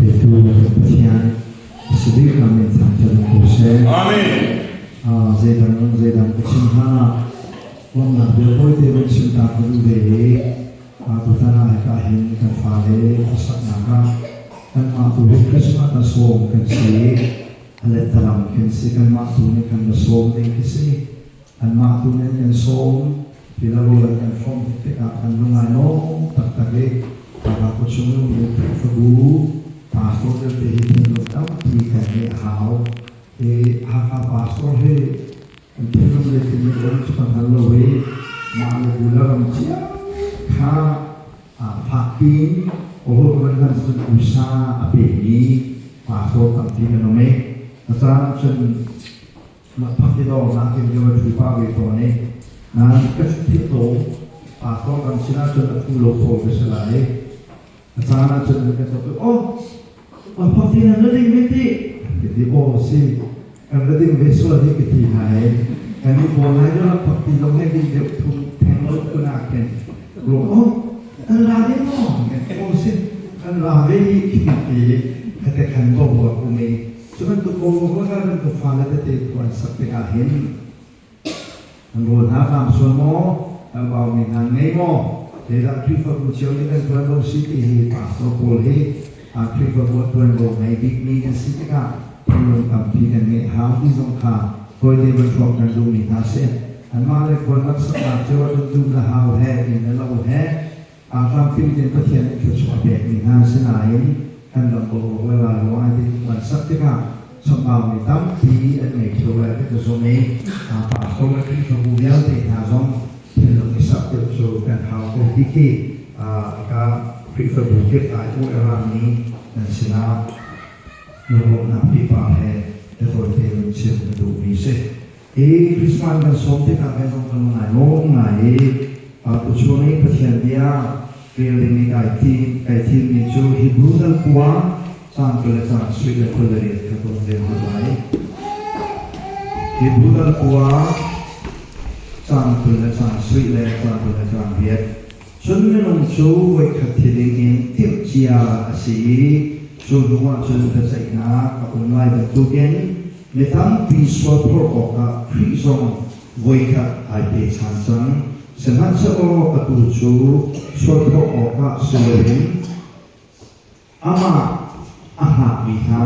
Petu Pathian si bik amin thangṭhat ko seh. Amen. Zeidang zeidang ka chim hlan ah lawmhnak bia tawite van chim ta ka duh ve i tutan ah hika hin kan fale khuasaknak ah kanmah tu hi Christmas a sawm kan si i a lettalam kan si, kanmah tu nih kan va sawm ding khi si. Anmah tu nih an kan sawm, tilaro an kan hrawmh tikah kan lung ai lawm taktak i Hakha khuachung i ummi Khrihfabu pastor vialte hi thinlung tampi kan ngeih a hau. Hi Hakha pastor hi kan thinlung le thinlung um cu kan hngal lo i mah le bu le ram cio kha fakpi in aw kan hman cun usa a pemi pastor tampi kan um i a caan cun Lakphak ti dawng nakin ka va ṭhu pah ve tawn i nain ka ṭhut lo. Pastor kan sinah cun a ṭhu lo pawl ka si lai. A caan ah cun kan cawk i, "Oh, lakphak ti nan ra ding ve ti?" Ka ti, "Aw si, kan ra ding ve sual hi," ka ti hna i kan i pawl lai cu lakphak ti zong he ding deuh thum theng lo kun ah khin ruang, "Oh, kan ra ve maw?" "Aw si, kan ra ve hi," ka ti. Kha te khan boruak um i Cu bantuk boruak lakah bantuk fale tete khua an sak tikah hin an rawl hna tlam sual maw, an baumi hna ngei maw, zeidah Khrihfabu cio nih kan ṭuan lo si ti hi pastor pawl hi Khrihfabu a ṭuanvo ngei bikmi kan si tikah thinlung tampi kan ngeih hau ti zong kha tawite van hrawm kan duhmi hna si. Anmah le khual laksaknak cio ah cun dum le hau he, inn le lo he, Tlamtling tein Pathian nih thluachuah a pekmi hna sinain kan ram boruak le ral ruang ai ti an sak tikah chambau mi tampi an ngei ṭheo lai ti ka zumh i pastor le Khrihfabu vialte hna zong thinlung i sak deuh cu kan hau ko ti khi ka Khrihfabu kip ai u rami nan sinah lunglawmhnak pipa he biatawi tein chim ka duhmi si. Hi Christmas kan sawm tikah kan zong kan ngai lawm ngai i tuchun i Pathian bia rel ding i kai thim kai thimmi cu Hebrew dal kua caan 20 le caan sui le 28 kha kan rel hna lai. Hebrew dal kua caan 20 le caan sui le caan 20 le caan riat. Cun minung cu voikhat thi ding in timhcia a si i cu hnu ah cun biaceihnak a um lai bantukin Mi tampi sualphawr awkah Khrih zong voikhat ai pe ṭhan cang. Sihmanhsehlaw atu cu sualphawr awkah si loin amah a hngakmi hna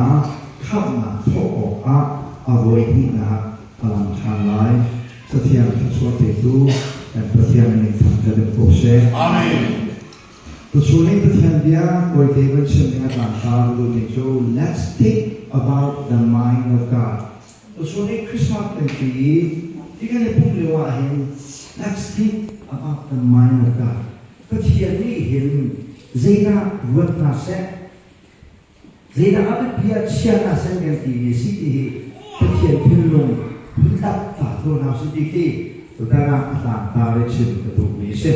khamhnak thawh awkah a voihnihnak a lang ṭhan lai. Cathiang thluachuah petu kan Pathian min thangṭhat in ko seh. Amen. Tuchun i Pathian bia tawite van chim ding a tlangtar duhmi cu Let's think about the mind of God. Tuchun i Christmas kan ti i hi kan i pumh lio ah hin let's think about the mind of God. Pathian nih hin zeidah ruat hna seh, zeidah a biapi ah chia hna seh kan timi si ti hi Pathian thinlung phundang ta ko hna si ti khi tutan ah a tlangtar i chim ka duhmi a si.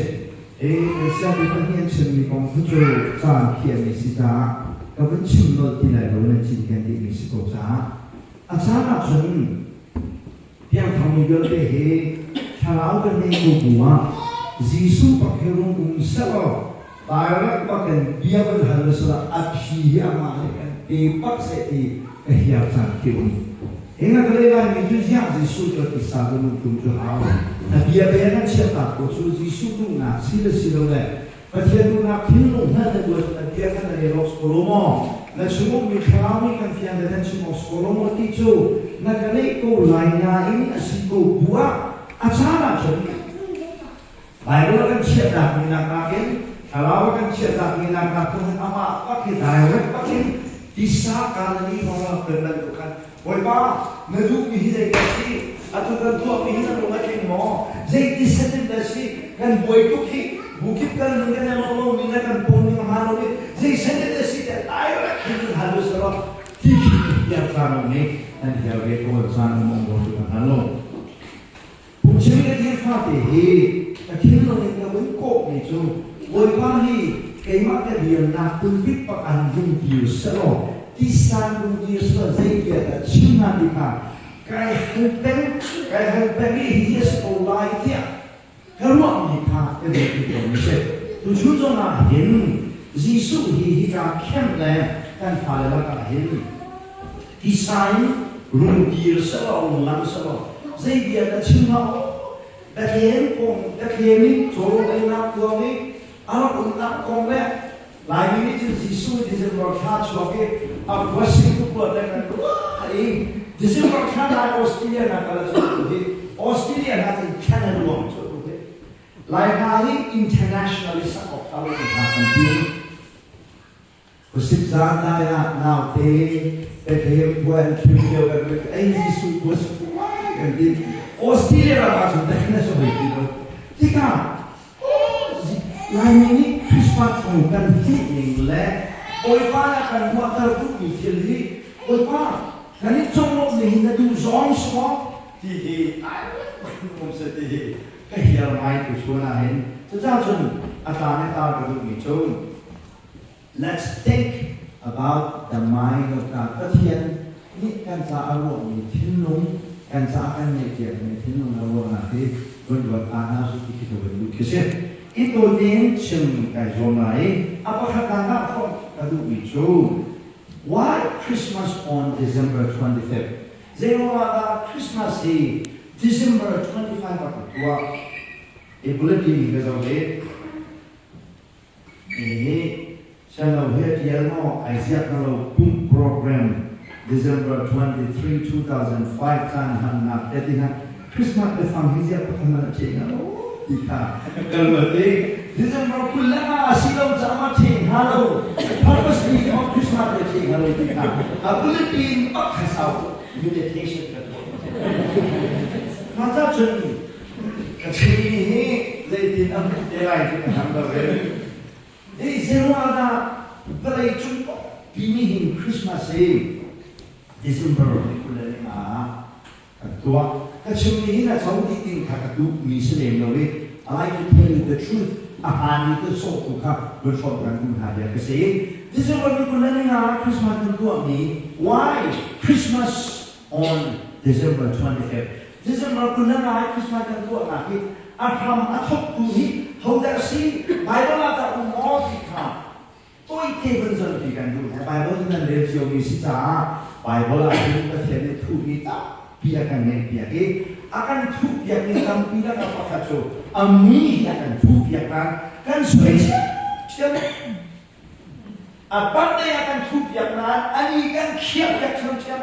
Kan sianginn pahnih an chimmi kong cu cu caan khiahmi si caah ka vun chim nolh ti lai lo, nan cinken dihmi si ko caah. A caan ahcun piangthangmi vialte hi thlarau kan ngei ko bu ah Jesuh bak hi rung um sehlaw direct bak in bia van hal sala a phi hi amah nih kan pe bak seh ti ka hiar caan khi um. Hi na ka leh laimi cu ziah Jesuh cu a tisa ka nu tum cu hau. A bia bia kan chiahtak ko cu Jesuh duhnak si le si lo le Pathian duhnak thinlung hngalh na duat na bia kha na rel awk si ko lo maw? Na chung ummi thlarau nih kan fiang le nan chim awk si ko lo maw ti cu na ka leh ko lai nain a si ko bu ah a caan ahcun Bible a kan chiahtak mi nak nakin thlarau a kan chiahtak mi nak nakin amah bak hi direct bakin tisa Galilee hrawng kan bantuk khan Bawipa, na duhmi hi zei dah si? Atu kan tuahmi hi na lung a tling maw? Zeiti set in dah si? Kan buai tuk hi bukip kan nun kan i lo mi na kan pom ning a hmaan lo i zei set in dah si tiah direct hin kan hal u selaw ti khi hiar caan nih an hiar ve ko caan um um lo cu kan hal lo. Phungchim le thilfate hi ka thinlung in ka vun kawhmi cu Bawipa hi keimah ka riannak pulpit bak an vung dir sehlaw tisan vung dir sehlaw zei bia dah chim hnga ti kha kai hal peng, kai hal peng i hihi a si ko lai tiah ka ruahmi kha ka duh ti tawn a si. Tuchun zong ah hin Jesuh hi hika khenh le kan fale lakah hin tisa in rung dir selaw rung lang selaw zei bia dah chim hnga aw? Bethlehem kong Bethlehem i cawrawl einak kuang i a rak umnak kong le Laimi nih cun Jesuh December thla chuak i a khuasik tuk ruat le kan ruah i December thla lai Australia hna kal ah cun hi Australia hna cun Canada ruang cu tu hi Lai hna hi internationally sak awk ṭha lo hna kan ti. Khuasik zan dai ah naute Bethlehem khua an thim lio kan rit ei Jesuh khuasik kan ti. Australia ram ah cun dah na hoi ti lo. Tikah Laimi nih Christmas kong kan hmuhning le Bawipa nih a kan ruahter duhmi thil hi Bawipa kan i conglawmh ning hi na duh zawng si maw ti hi ai um seh ti hi ka hiar ngai tu chuan ahhin cucaah cun a tlang i tar ka duhmi cu Let's think about the mind of God. Pathian nih kan ca a ruahmi thinlung, kan ca kan ngeihpiakmi thinlung a ruahnak hi vun ruat ta hna usih ti khi ka vun duh khi si. I tawitein chim kai zuam lai i a pakhatnak ah hrawmh ka duhmi cu Why Christmas on December 25th? Zeiruangah dah Christmas hi December 25 ah kan tuah? I bulletin ka zoh i Hihi siano hi a ṭial maw ai ziak na lo pumh program December 23, 2005 caan hmannak te ti hna Christmas biafang hi ziak pakhat hmanh a ṭhe hnga lo ti kha ka ruat i December 25 a si lo caah ma ṭhe hnga lo purposely of Christmas te ṭhe hnga lo ti kha a bulletin bak kha sau meditation ka tuah. Mah ca cun Ka chimmi hi zeitin a hmuh te lai ti ka hngal lo i hi zeiruangah dah vawlei cung pumpi nih hin Christmas hi December ni 25 ah kan tuah. Ka chimmi hi na co dih ding kha ka duhmi si lem lo i I like to tell you the truth. A hmaanmi ka sawhtu kha vun hrawmh kan duh hna bia ka si. December ni 25 Christmas kan tuahmi why Christmas on December 25th December 25 Christmas kan tuahnak hi a hram a thawktu hi hodah a si Bible ah dah um maw ti kha tawite vun zonpi kan duh hna. Bible cu nan rel ciomi si caah Bible ah hin Pathian nih thuhmi tampi a kan ngeihpiak i a kan thuhpiakmi tampi lakah pakhat cu a mui hi a kan thuhpiak nain kan soi ṭhiamṭhiam. A birthday a kan thuhpiak nain ani kan khiahpiak ṭhiamṭhiam.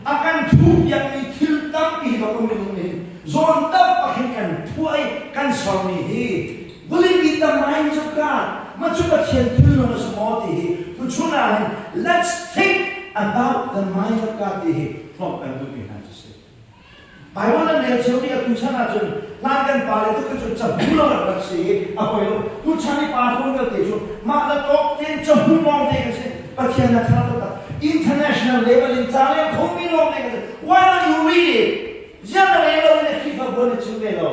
A kan thuhpiakmi thil tampi hi dawk minung nih zawn tam pakhin kan thuah i kan sermi hi will it be the minds of God? Mah cu Pathian thilnung a si maw ti hi tuchun ah hin let's think about the mind of God ti hi hrawmh kan duhmi hna cu si. Bible an rel cio mi atu chan ahcun hlan kan pale tu kha cu cabu lo an rak si i a poi lo. Tuchan i pa hrawn vialte cu mah le tawk tein cabu lawng te kan si. Pathian a tha taktak. International level in ca leng khomi lawng te kan si. Why don't you read it? Ziah na rel lo in Khrihfabu an i chim ve lo.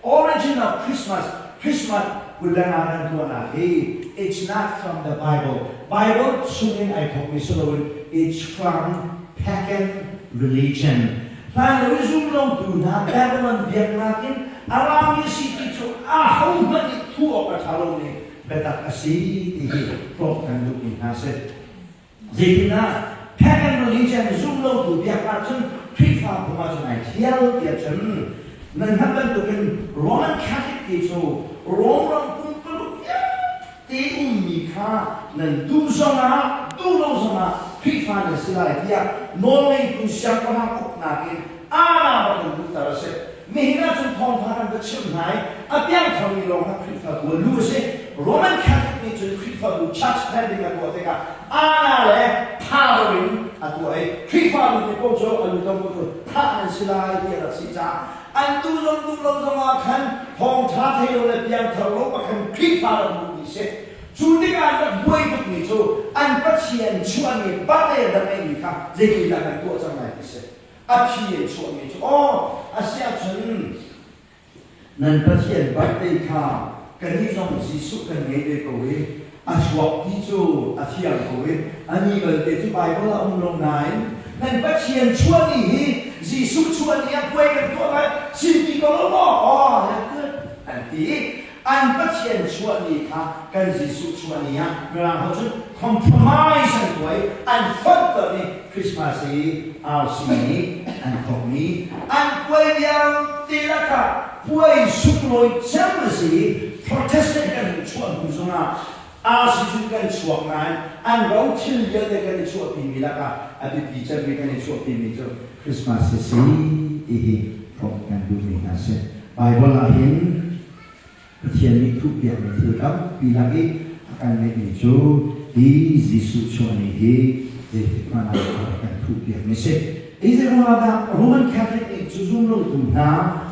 Origin of Christmas, Christmas kudang ah kan tuahnak hi it's not from the Bible. Bible chungin ai thawkmi si loin it's from pagan religion. Hlan lo i zum lotu hna Babylon biaknak in a rami si ti cu ahohmanh nih thuh awk a ṭha lomi biatak a si ti hi hlawt kan duhmi hna si. Zeitindah pagan religion zum lotu biaknak cun Khrihfa phung ahcun ai thial tiah cun nan hngalh bantukin Roman Catholic ti cu Rome ram pumpuluk vialte ummi kha nan duh zongah duh lo zongah Khrihfa nan si lai tiah nawlngeitu siangpahrang uknak in aana bak in luhter a si. Nihin ahcun thawngtha kan va chimh hna i a piangtharmi lawng kha Khrihfabu a lu a si. Roman Catholic nih cun Khrihfabu church planting a tuah tikah aana le tha loin a tuah i Khrihfabu nih paoh cu a lu tong cu thah nan si lai ti a rak si caah an duh zong duh lo zongah khan thawngtha thei lo le piangthar lo pakhan Khrihfa rak luh dih si. Cu tikah an rak buai tukmi cu an Pathian chuahmi bate rak ngeihmi kha zeitindah kan tuah cang lai ti si. A phi in chuahmi cu aw a si ahcun nan Pathian birthday kha kannih zong Jesuh kan ngei ve ko i a chuak ti cu a thiang ko i ani balte cu Baibal ah um lo nain nan Pathian chuah ni hi Jesuh chuah ni ah puai kan tuah lai sin ti ko lo maw aw an ti. An Pathian chuah ni kha kan Jesuh chuah ni ah Mirang holh cun compromise an tuah i an fonhtonh i Christmas hi RC nih an thawkmi an puai vialte lakah puai sunglawi cem a si i Protestant kan hung chuah hnu zongah RC cun kan chuak nain an rothil vialte kan i chuahpimi lakah a biapi cemmi kan i chuahpimi cu Christmas hi si ti hi hrawmh kan duhmi hna si. Baibal ah hin Pathian nih thuhpiakmi thil tampi lak i a kan ngeihmi cu hi Jesuh chuah ni hi zeitik hmanh ah a rak kan thuhpiakmi si. Hi zeiruangah dah Roman Catholic nih cu zumlotu hna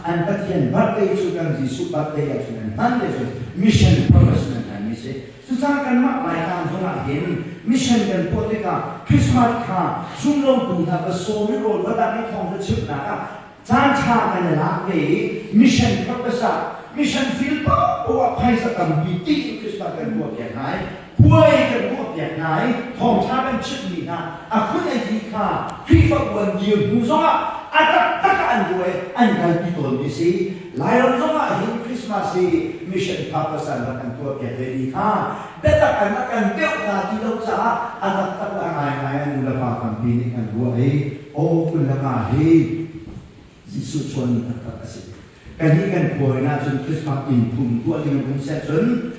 an Pathian birthday cu kan Jesuh birthday ah cun an hman te cu mission purpose in an hmanmi si. Cucaah kanmah Laitlang zong ah hin mission kan tuah tikah Christmas kha zumlotu hna va sawm i rawl va dangh i thawng va chimhnak ah Caan ṭha kan i lak ve i mission purpose ah mission field paohpaoh ah phaisa tampi tiin Christmas kan tuahpiak hna i puai kan tuahpiak hna i thawngṭha kan chimhmi hna a phun a hi kha Khrihfabu an dir hnu zongah a taktak ah an ruah i an kalpi tawnmi si. Lairam zongah hin Christmas hi mission purpose an rak kan tuahpiak vemi kha biatak an rak kan deuh hna ti lo caah a taktak le a ngaingai ah nu le pa tampi nih kan ruah i Aw 25 hi Jesuh chuahni taktak a si. Kannih kan khuarin ahcun Christmas inn phum tuah ding an um seh cun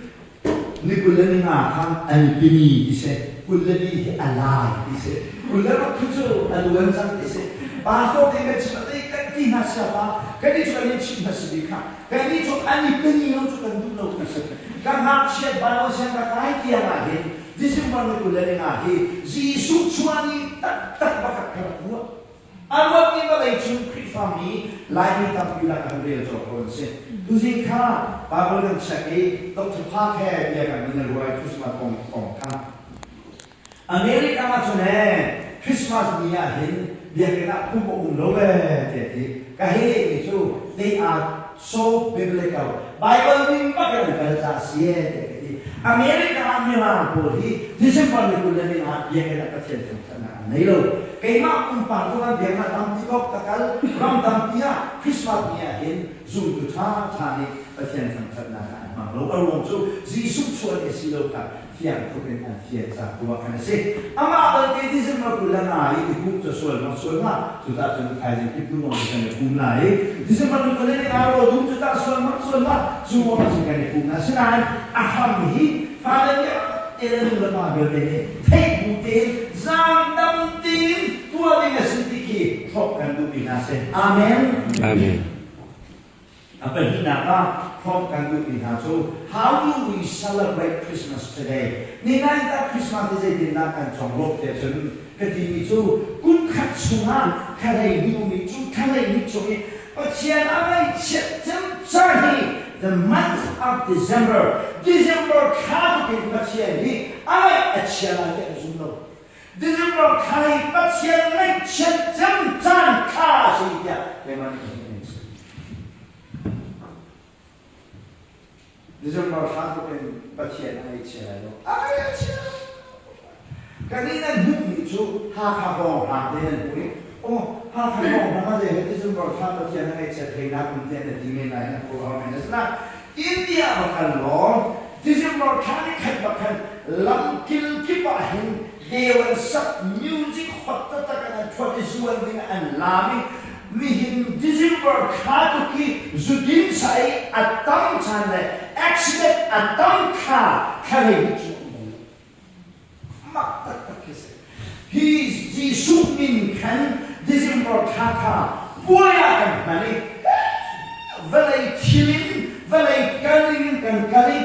ni 25 kha an pimi ti si, 24 hi a lai ti si, 26 khi cu a luan cang ti si. Pastor te kan chim ah kan ti hna sia pa, kannih cu kan in chimh hna si bik kha. Kannih cu an i pini lo cu kan duh lo ti si. Ka ngakchiat Bible siang ka kai tiang ah hin December ni 25 hi Jesuh chuahni taktak bakak ka rak ruah. A ruatmi vawlei cung Khrihfami Laimi tampi lak an rel cawk ko an si. Tuzing kha Bible kan check i Dr. Park he bia kan in ruai Christmas kong kong kha. America ah cun ee Christmas ni ah hin biakinn ah pumh a um lo ee tiah ti. Ka hei lehmi cu they are so biblical. Bible ning bak in an kal caah si ee tiah ka ti. America ah Mirang pawl hi December ni 24 ah biakinn ah Pathian thangthatnak an nei lo. Keimah pumpak zong ah biakinn ah tampi kok ka kal. Ram tampi ah Christmas ni ah hin zumtu ṭhaṭha nih Pathian thangthatnak ah an hmang lo. A ruang cu Jesuh chuah ni a si lo kha fiang tuk in an fian ca tu ah khan a si. Amah belte December 25 i i pumh cu sual ma sual ma cu tah cun thaizing kip tu nawn kan i pum lai i December ni kul le ni nga rawl dum cu tah sual ma sual ma cu ruang cun kan i pum na sinain a hram hi fale vialte le nu le pa vialte nih theih bu tein zaangdam tein tuah ding a si ti khi thawk kan duhmi hna si. Amen. Amen. A pahnihnak ah prompt kan duhmi hna cu How do we celebrate Christmas today? Ninain tah Christmas hi zeitindah kan conglawmh tiah cun ka timi cu kum khat chungah thlarei hnu cu thlarei ni chung i Pathian a ngaihchiat cem caan hi the month of December December thla tukin Pathian hi a ngaih a chia lai tiah ka zum lo. December thla hi Pathian ngaihchiat cem caan thla a si tiah keimah nih ka hmuh ning a si. December thla tluk in Pathian a ngaihchia lai lo. A ngaihchia. Kan nih nan hmuhmi cu Hakha hrawnghrang te nan hmuh i aw Hakha hrawnghrang a zei he December thla Pathian a ngaihchiat hleinak um tiah na ti men lai na khuaruahhar men. Asinain India va kal law December thla ni khat bak khan lamkil kip ah hin deu an sak music hot taktak in an thuat i zu an ding an laam i nihin December thla tuk hi zudin sa i a tam chan le accident a tam thla thlarei hi cu mak taktak khi si hi Jesuh min khan December thla kha puai ah kan hman i vawlei thil in vawlei kal in kan kal i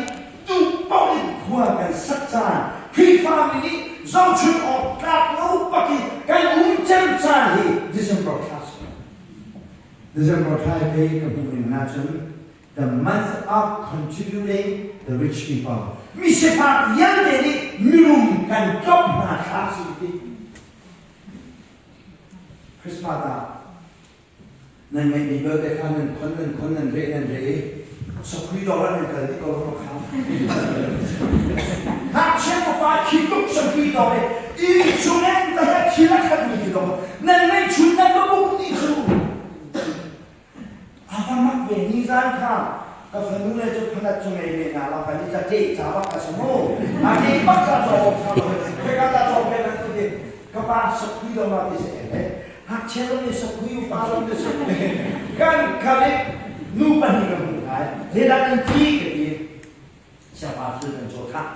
tu paoh in khua kan sak caan Khrihfami nih zohchun awk tlak lo bak i kan um cem caan hi December thla si. December thla hi kei ka hmuh ning ahcun the month of contributing the rich people misifak vialte nih mirum kan tlop hna thla si ti Christmas ah Nan ngeihmi vialte kha nan khon nan khon nan reh nan reh i sokhui dawr ah nan kal dih ko rua kha. Ngakchia nupa khi tuk sokhui dawr i inn chung in va he thil a khatmi khi dawr nan ngeihchun nan va buk ni cu. A va mak ve ni zan kha. Ka fanu le cu phanat cu ngei ve hna la kan i ca ṭe ca bak a si mu. A ṭe bak ca cawk ka ta cawk ve kan ti ka pa sakhui lo ma ti si ele. Ngakchia zong nih sakhui upa zong nih sakhui kan khalit nu pahnih ka hmuh lai. Zeidah nan thi ka ti. Siapa thil kan caw khah.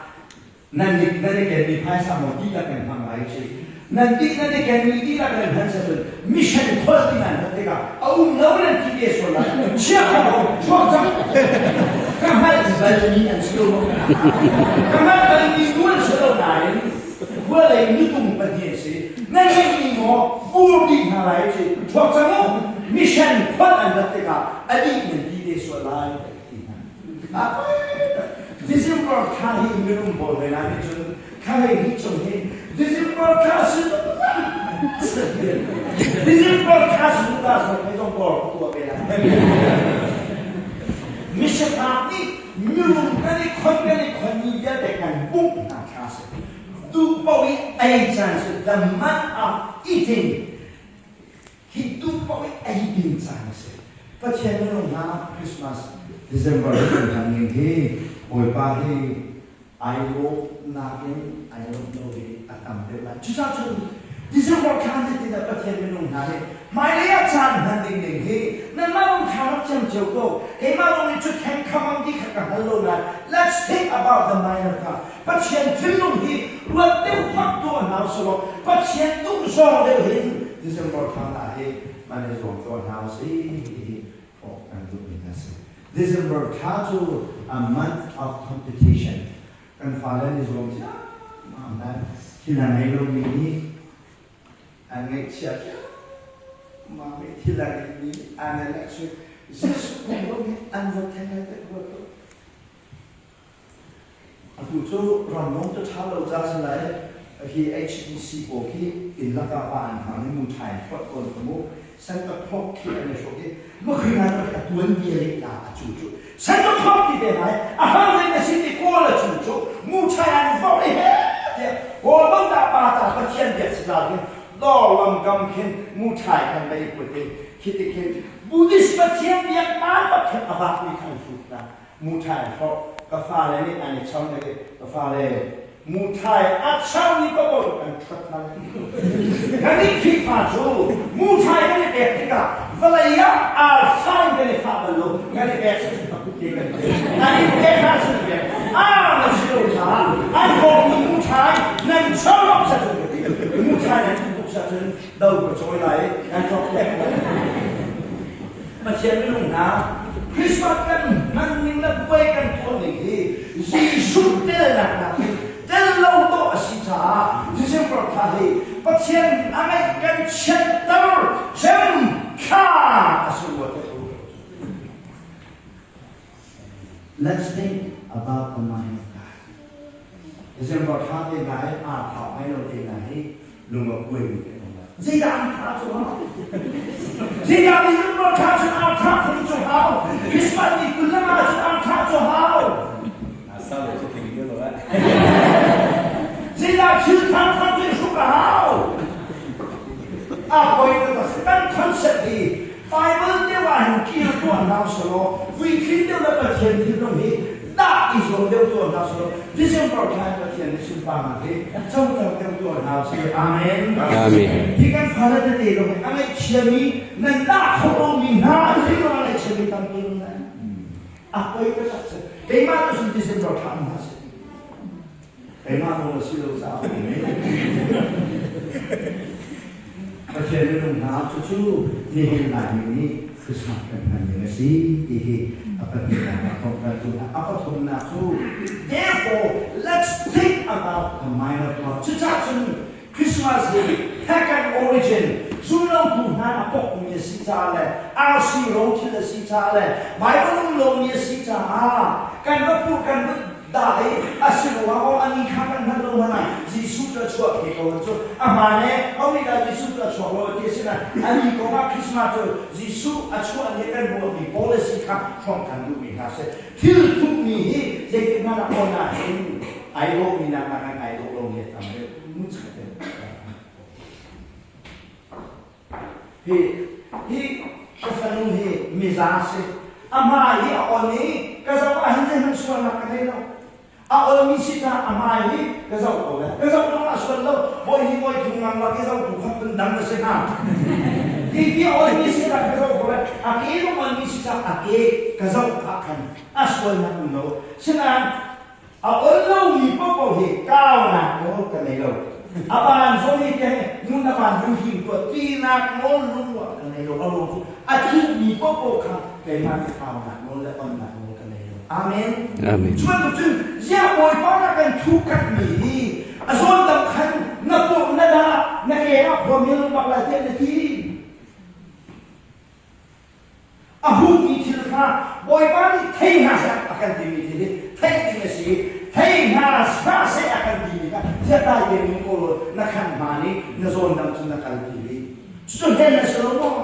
Nan nih nan i kenmi phaisa maw dihlak nan hmang lai ci. Nan dih nan i kenmi dihlak nan hman cun mission kholh ti nan hman tikah a um lo nan ti te sual lai. Chia kha lo chuak cang. Ka hngalh balmi an si lo maw? Ka hngalh balmi nu an si lo nain khua lei nutung pahnih an si. Nan ngeihmi maw bur dih hna lai ci. Chuak cang u. Mission kholh an rat tikah a dih nan ti te sual lai ti hna. December thla hi minung pawl hoi hna nih cun thla hleihnih chung hi December thla si December thla si ta zong hi zong bor tuah ve lai. Misifak nih minung kan i khon kan i khon mi vialte kan bungh hna thla si. Duh paoh i ei caan si the month of eating Hi duh paoh i ei ding caan a si. Pathian minung hna Christmas December hi kan hman ning hi Bawipa hi ai lawmnak in ai lawmh lo hi a tam deuh lai. Cucaah cun December thla ni tin ah Pathian minung hna nih hmailei ah caan hman ding ning hi nanmah lung thla rak cem cio ko. Keimah lung nih cu theng khamang ti kha ka hngal lo nain let's think about the minor kha Pathian thinlung hi ruat deuh bak tuah hna usih law Pathian duh zawng deuh hin December thla hna hi man i zuam tuah hna usih ti hi awk kan duhmi hna si. December thla cu a month of competition. Kan fale an i zuam ciammam lai. Thil a ngei lomi nih an ngaihchia ciammam i thil a ngeimi an i lek Jesuh kong zong hi an va theng lai te ruat tuk. Atu cu ramlung cu ṭha lo ca si lai hi HEC pawl khi inn lakah va an hmang i muṭhai in hlawt tawn ka mu. Santa Claus khi an i hruk i makhri ngai khi a tuanbia leh la a cu cu. Santa Claus ti te hna i a har zei na sin i kawl a cu cu muṭhai an vorh i he tiah kawl bang dah pa ta Pathian biak si la khin dawr lamkam khin muṭhai khan va i put i khi ti khin Buddhist Pathian biak pa Pathian a vak mi kha an hlut hna. Muṭhai hlawh ka fale nih an i cham i ka fale muṭhai a cham i paoh an ṭhuat hna. Kannih Khrihfa cu muṭhai kan i pek tikah vawlei ah arfa in kan i fah bal lo. Kan i pek cu ka kut te kan i pek. An i pek hna cu pek. Ar na si lo caah an hawkmi muṭhai nan cham awk sa cun ka ti. Muṭhai nan tuk sa cun do ka cawi lai i nan cawk pek lai. Pathian minung hna, Christmas kan hman ning le puai kan tuah ning hi Jesuh telnak nakin tel lo dawh a si caah December thla hi Pathian a ngaih kan chiatter cem thla a si rua te Let's think about the mind of God. December thla te hna hi aa thau ngai lo te hna hi lung a kuaimi kan um lai. Zeidah an thla cu hau? Zeidah December thla cu aa thla phun cu hau? Christmas ni kul le nga cu aa thla cu hau? Zeidah thil thar thar cu i hruk a hau? A poi na kan concept hi Bible deuh ah hin kir tuah hna usalaw puitling deuh le Pathian thinlung hi dah i zuam deuh tuah hna usalaw December thla in Pathian nih sunparnak hi coter deuh tuah hna usih. Amen. Amen. Hi kan fale tete zong hi a ngaihchiami nan dah khawh lomi hna an thinlung a ngaihchiami tampi an um. A poi taktak si. Keimah tu sun December thla um hna sih. Keimah nawl a si lo caah Pathian minung hna cucu nihin Laimi nih Christmas kan hman ning a si ti hi a pahnihnak ah kong tu hna. A pathumnak cu therefore let's think about the mind of God. Cucaah cun Christmas hi pagan origin zumlotu hna a pokmi a si caah le RC rothil a si caah le Bible um lomi a si caah kan va pur kan va dah i a si lo ah aw ani kha kan hngalh lo hmanh ah Jesuh cu a chuah phe ko cu a hmaan e homi dah Jesuh cu a chuak lo ti a si nain ani kong ah Christmas cu Jesuh a chuah ni kan ruahmi policy kha hrawng kan duhmi hna si thil thupmi hi zeitik hmanh ah on ah hin ai dawhmi nak ah kan ai dawh lomi a tam deuh muchat in hi hi ka fanu hi miza si a hmai hi a on i. Ka zoh ah hin zeihmanh sualnak ka ngei lo. A olmi si ca a hmai hi ka zoh ko le ka zoh zong ah sual lo. Bawi hi bawi thung ngang lak i zohtu kha phun dang na si hnga. Hi ti a olmi si ca ka zoh ko le a ke zong olmi si ca a ke ka zoh ah khan a sualnak um lo. Sinain A ol lomi paohpaoh hi kaunak nawl ka ngei lo. A baan zong hi te nun a baan hun him tuah tinak nawl lungruah ka ngei lo. A ruang cu a thihmi paohpaoh kha keimah nih kaunak nawl le onnak nawl ka ngei lo. Amen. Amen. Cu bantuk cun ziah Bawipa na kan thuhkhatmi hi a zawn dam khan na pawh na dah na ke ah khuami lung bak lai tiah na ti. A hungmi thil kha Bawipa nih thei hna seh a kan timi thil hi theih ding a si i thei hna hlah seh a kan timi kha ziatai te min ko law na khan hmaan i na zawn dang cu na kalpi rih. Cucu hlen na si lo maw?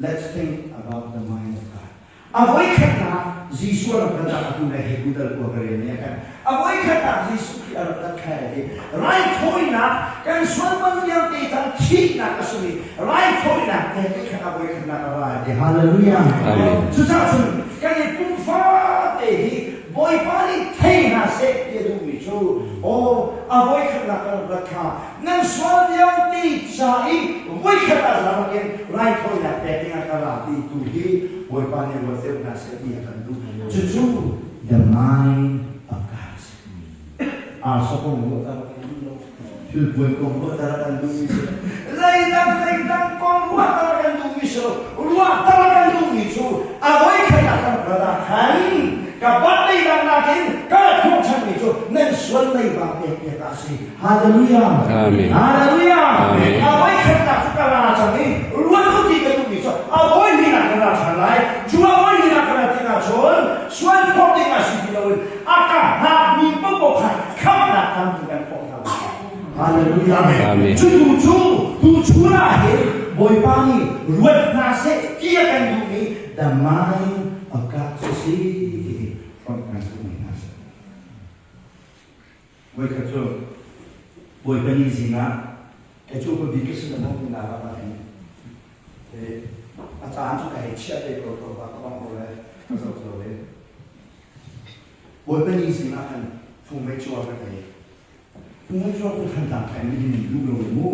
Let's think about the mind of God. A voikhatnak Jesuh a rak rat ah atu le Hebrew dal kua ka rel ni ah khan a voikhatnak Jesuh Khrih a rak rat kha hi raithawinak kan sual man vialte cang thihnak a sung i raithawinak te khan a voikhatnak a ra ti hallelujah. Amen. Cucaah cun kan i pumfa te hi Bawipa nih thei hna seh ti a duhmi cu aw a voikhatnak a rak rat kha Nan sual vialte ca i voikhat ah zaang in raithawinak pek ding ah ka ra ti tu hi Bawipa nih ruat deuh hna seh ti a kan duh. Cucu the mind of God a si. Arsa kong ruah ta rak kan duh lo. Thilpuan kong ruah ta rak kan duhmi si lo. Leidang leidang kong ruah ta rak kan duhmi si lo. Ruah ta rak kan duhmi cu a voikhat ah kan rat ah khan ka bat leidang nakin ka rat hnawhchanmi cu nan sual leiba pek piak ah a si. Hallelujah. Amen. Hallelujah. Amen. A voi khatnak cu ka ra cang i ruat u ti ka duhmi cu a voi hnihnak ka ra ṭhan lai. Cu a voi hnihnak ka ra tikah cun sual phawt ding ah si ti loin a ka hngakmi paohpaoh kha khamhnak tampi kan phawt hna lai. Hallelujah. Amen. Cu tu cu tu chun ah hin Bawipa nih ruat hna seh ti a kan duhmi the mind of God cu si ti hi hrawmh kan duhmi hna si. Voikhat cu Bawipa ni zing ah kei cu khuapi ka sin a bawmh nak ah hin a caan cu ka hei chiah te ko ko ka bang ko le ka zoh lo i Bawipa ni zing ah khan fungmei cuar ka thei. Fungmei cuar cu Thantlang peng nih hin duh lo mu.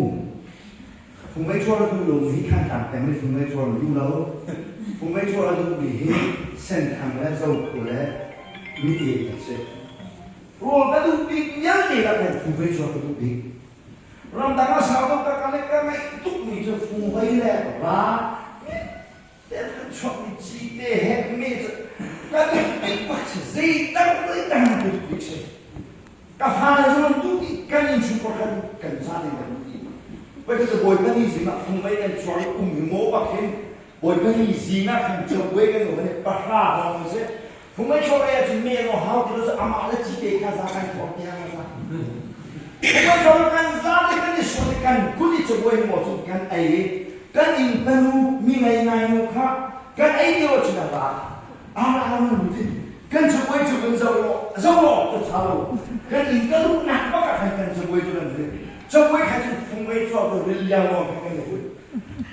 Fungmei cuar a duh lo mi hi Thantlang peng nih fungmei cuar an duh lo. Fungmei cuar a duh mi hi Senthang le Zokhua le Mi an si. Rawl ka duh bik vialte ah khan fungvei cuar ka duh bik. Ramdang ah sau tuk ka kal i ka ngaih tukmi cu fungvei le ra te kan chuakmi cite he me cu ka duh bik bak si. Zeidang zeidang ka duh bik si. Ka fale zong an duh dih, kan innchungkhar kan kan zaten kan duh dih. Voi khat cu Bawipa ni zing ah fungvei kan chuak i um hi maw bak hin Bawipa ni zing ah khan cabuai kan um i pahra hrawng si. Fungmei chawlei ahcun me lo hau ti lo cu amah le cite kha za kan thuak tiang a za. Fungmei chawlei kan za te kan i sual i kan kut i cabuai maw cun kan ei i kan inn panu mi ngei ngai nu kha kan ei lio cun a ra. Ara nu ti kan cabuai cu kan zoh lo zoh lo awk cu tha lo. Kan inn ka luhnak bak ah khan kan cabuai cu kan ri. Cabuai kha cun fungmei chuak cu ril liang lawng khan kan i hut.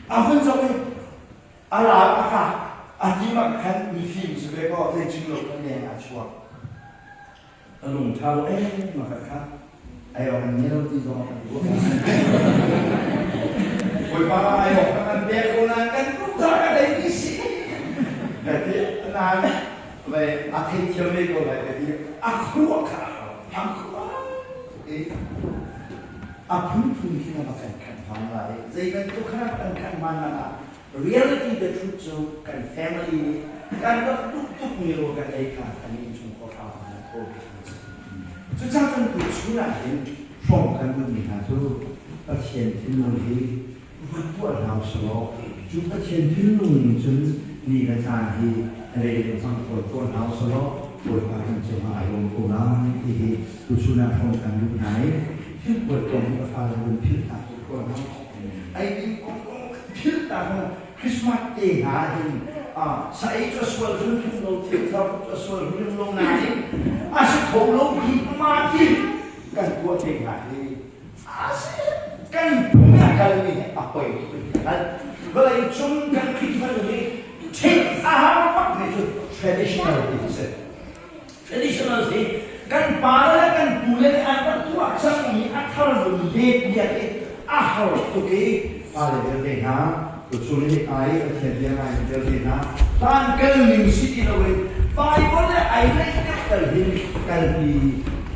A hun zoh i A ral a kah a tim ah khan mifim si ve kaw zei chim lo khan leng ah a chuak. A lung ṭha lo em ma kha ai awk an ngei lo ti zong a kan ruah. Bawipa ai awk kan pek ko nain kan tuk ka dei mi si. Ka ti nain vai a theithiam ve ko lai ka ti a khuah kha a khuah a phunphun khin a va kan khan hman lai zei bantuk kha kan khan hman ah Reality the truth cu kan family nih kan rak duh tukmi rawl kan ei kha kan innchungkhar hram ah kan thawl bik a si. Cucaah cun tuchun ah hin hrawm kan duhmi hna cu Pathian thinlung hi ruat tuah hna usih law cu Pathian thinlung ning cun ni le caan hi rel in hmang tawn tawn hna usih law Bawipa kan cungah ai lawm ko lai ti hi tuchun ah hrawm kan duh hna i thil kuat kong hi ka fale vun philh hna tuk ko hna. Ei ding kong Philh ta hna Christmas te hna hin sa ei cu a sual hrimhrim lo thil thar cu a sual hrimhrim lo nain a si kho lo hi ma ti kan tuah te hna hi a si kan phung a kalmi hi a poi tuk in ka hngalh vawlei cung kan Khrihfa nun hi theih a har bak. tukmi cu traditional ti a si. Traditional si kan pa le kan pu le nih an rak tuah cangmi a thar vun let biak i a har tuk i fale vialte hna tuchun hi ai Pathian bia ngai vialte hna hlan kal ning si ti loin Bible le ai leih deuh kal hin kalpi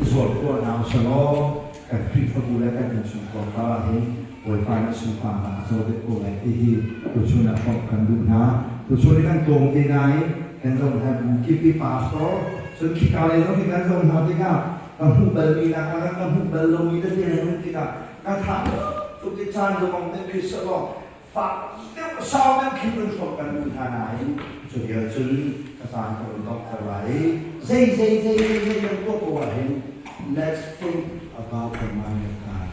zual khawh hna usalaw kan Khrihfabu le kan innchungkhar kha hin Bawipa nih sunparnak a co deuh ko lai ti hi tuchun ah komh kan duh hna. Tuchun i kan tlawm te nain kan zoh hna bu kip i pastor cun khika lei zong hi kan zoh hna tikah ka hmuh balmi nak ah ka hmuh bal lomi tete nan um tikah ka tha tuk i caan lawng deuh khi selaw fak deuh sau deuh khin run hrawm kan duh hna nain cu vial cun ka caan ka run donghter lai. Zei zei zei zei zei kan tuah ko ah hin let's think about the mind of God.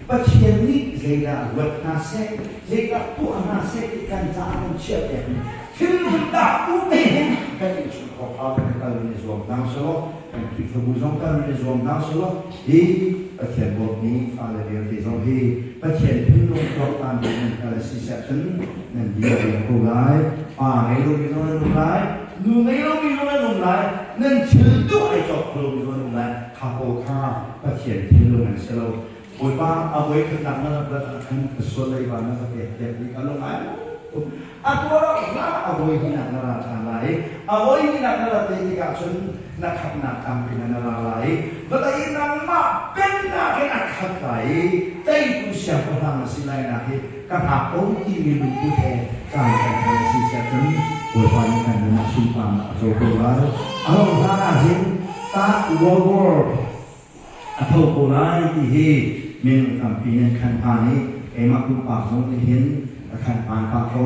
Pathian nih zeidah ruat hna seh, zeidah tuah hna seh ti kan caah kan chiahpiakmi thilnung dah u te hin kan innchungkhar kha kan kal in i zuam hna selaw, kan Khrihfabu zong kal in i zuam hna selaw, hi Pathian dawtmi fale vialte zong hi Pathian thinlung tuaktan ding nan kal a si siah cun nan dir rian ko lai. Pa ngei lomi zong nan um lai, nu ngei lomi zong nan um lai, nan thil duh ai cawk kho lomi zong nan um lai. Kha pawl kha Pathian thinlung an si lo. Bawipa a voi khatnak na rak rat ah khan ka sual leiba na ka pek piak dih ka lung ai tuk. A tuar hlah a voi hnihnak na ra ṭhan lai. A voi hnihnak na rat te tikah cun na khamhnak tampi na ra lai. Vawlei nangmah pennak in a khat lai i teitu siangpahrang na si lai nak hi ka hngak ko timi lungput he caan kan hman a si siah cun Bawipa nih kan nun ah sunparnak a co ko lai. A rauh hlan ah hin tah World War a tho ko lai ti hi minung tampi nan khan hna i keimah pumpak zong nih hin ka khan hmaan pah ko.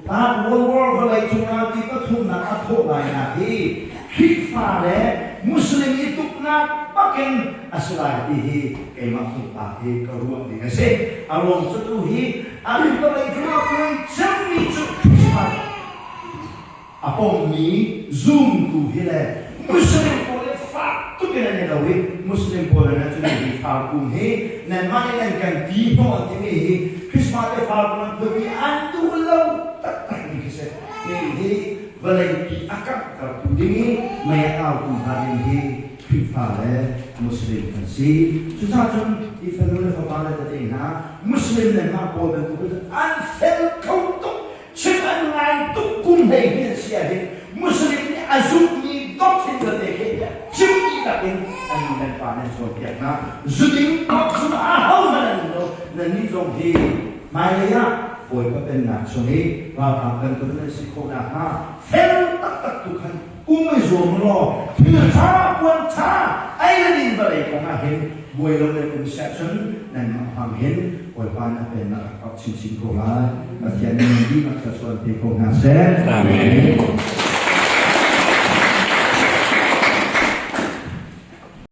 Tah World War vawlei cung ralpi pathumnak a thawh lainak hi Khrihfa le Muslim i tuknak bakin a si lai ti hi keimah pumpak hi ka ruah ning a si. A ruang cu tu hi a vawlei cung ah puai cemmi cu Christmas a pommi zumtu hi le Muslim pawl hi fak tuk in an i lo i Muslim pawl an cun hi farkung hi nanmah nih nan kan ti hnawh an timi hi Christmas le farkung an phuaimi an duh lo taktak mi khi si. Hi hi vawleipi a kanghtertu ding i mei a kautu hna ding hi Khrihfa le Muslim kan si. Cucaah cun i fanu le fapa le tete hna Muslim le mah pawl bantuk in an fel kho tuk chim an ngai tuk kum hlei hi an si ahhin Muslim nih a zumhmi doctrine vialte khi chim dihlak in an nu nan pa nan cawnpiak hna. Zuding doctrine a hohmanh an um lo. Nannih zong hi hmailei ah Bawipa Pennak chung i ralkap bantuk nan si khawh nakhnga fel taktak tu khan um i zuam law thil ṭha puan ṭha ei le din vawlei kong ah hin buai lo nan um siah cun nanmah hmang hin Bawipa na pennak a kauh chinchin ko lai. Pathian nih nan dihlak thluachuah pe ko hna seh. Amen.